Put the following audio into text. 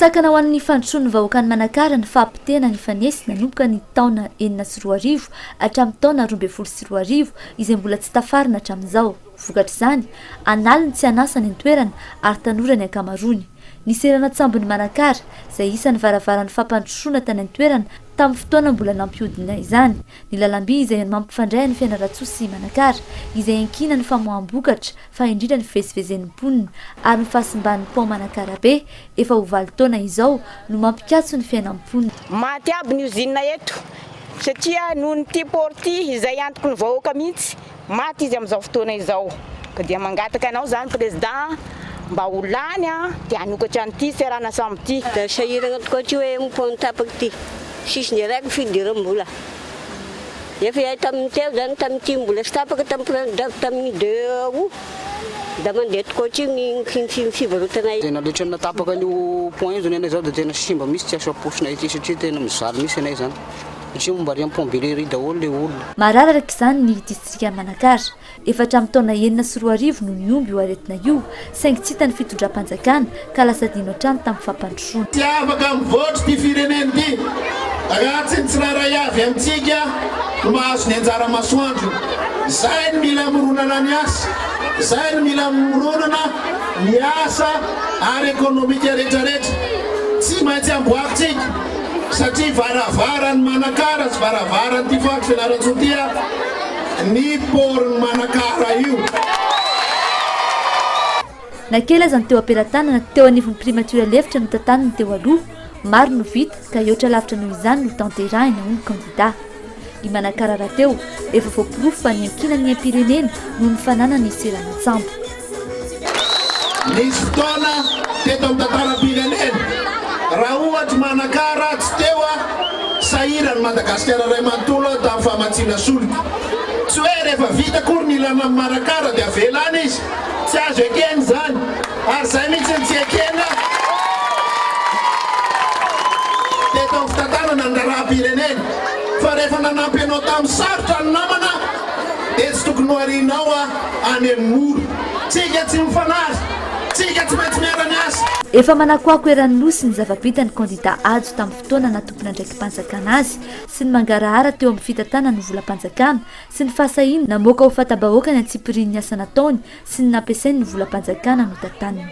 Sakana ho an'ny fandrosoan'ny vahoakan'i Manakara ny fahapotehana nifanesy nanomboka ny taona 2006 hatramin'ny taona 2012 izay mbola tsy tafarina hatramin'izao. Vokatr'izany, an'aliny tsy an'asa any an-toerana ary tanora ny ankamaroany. Ny seranan-tsambon'i Manakara, izay isan'ny varavaran'ny fampandrosoana tany an-toerana tamin'ny fotoana mbola nampihodina izany. Ny lalamby izay mampifandray an'i Fianarantsoa sy Manakara, izay iankinan'ny famoaham-bokatra fa indrindra ny fivezivezen'ny mponina ary ny fahasimban'ny pont Manakara be efa ho valo taona izao no mampikatso ny fiainan'ny mponina. Maty aby ny usine eto satria noho ny ity port ity izay antoky ny vahoaka mihitsy, maty izy amin'izao fotoana izao. Ka dia mangataka anao izany Président mba ho lany dia hanokatra an'ity seranan-tsambo ity. Da sahiragna tokoa ty hoe pont tapaka ty, sisy niraiky fidiram-bola. Efa iay tamin'ny teo zany tamin'ity mbola tsy tapaka tamin'ny premier tamin'ny deux aout da mandeha tokoa ty ny fivarotanay. Tena le natapaka an'io pont io zany anay zao de tena simba mihitsy tsy azo aposina ety satria tena mijaly mihitsy anay zany satria momba ary amin'ny pont Belery daholo le olona. Marary araka izany ny distrikan'i Manakara. Efa hatramin'ny taona 2006 no nihombo io aretina io, saingy tsy hitan'ny fitondram-panjakana ka lasa adino hatrany tamin'ny fampandrosoana. Tsy afaka mivoatra ity firenena ity raha tsy ny tsirairay avy amintsika no mahazo ny anjara masoandrony. Izay no mila mironana ny asa, izay no mila mironana ny asa ara-ekonomika rehetrarehetra. Tsy maintsy amboarintsika satria varavaran'i Manakara sy varavaran'ity faritra Fianarantsoa ity Ny port-n'i Manakara io. Na kely aza ny teo am-pelatanana teo anivon'ny primature lefitra notantaniny teo aloha, maro no vita ka hihoatra lavitra noho izany no tanterahina, hoy ny kandida. I Manakara rahateo efa voaporofo fa niankinan'ny aim-pirenena noho ny fananany seranan-tsambo. Nisy fotoana teto amin'ny tantaram-pirenena, raha ohatry Manakara tsy teo a, sahirana Madagasikara iray manontolo tamin'ny famatsiana solika. Tsy hoe rehefa vita akory ny ilana an'i Manakara dia avela any izy. Tsy azo ekena izany ary izay mihitsy no tsy ekena teto amin'ny fitantanana ny raharaham-pirenena fa rehefa nanampy anao tamin'ny sarotra ny namana dia tsy tokony ho arianao any amin'ny mora. Tsika tsy mifanary, tsika tsy maintsy miara-miasa. Efa manakoako eran'ny Nosy ny zava-bitan'ny kandida Hajo tamin'ny fotoana naha tompon'andraiki-panjakana azy sy ny mangarahara teo amin'ny fitantanany ny volam-panjakana sy ny fahasahiany namoaka ho fanta-bahoaka ny antsipirian'ny asa nataony sy ny nampiasainy ny volam-panjakana notantaniny.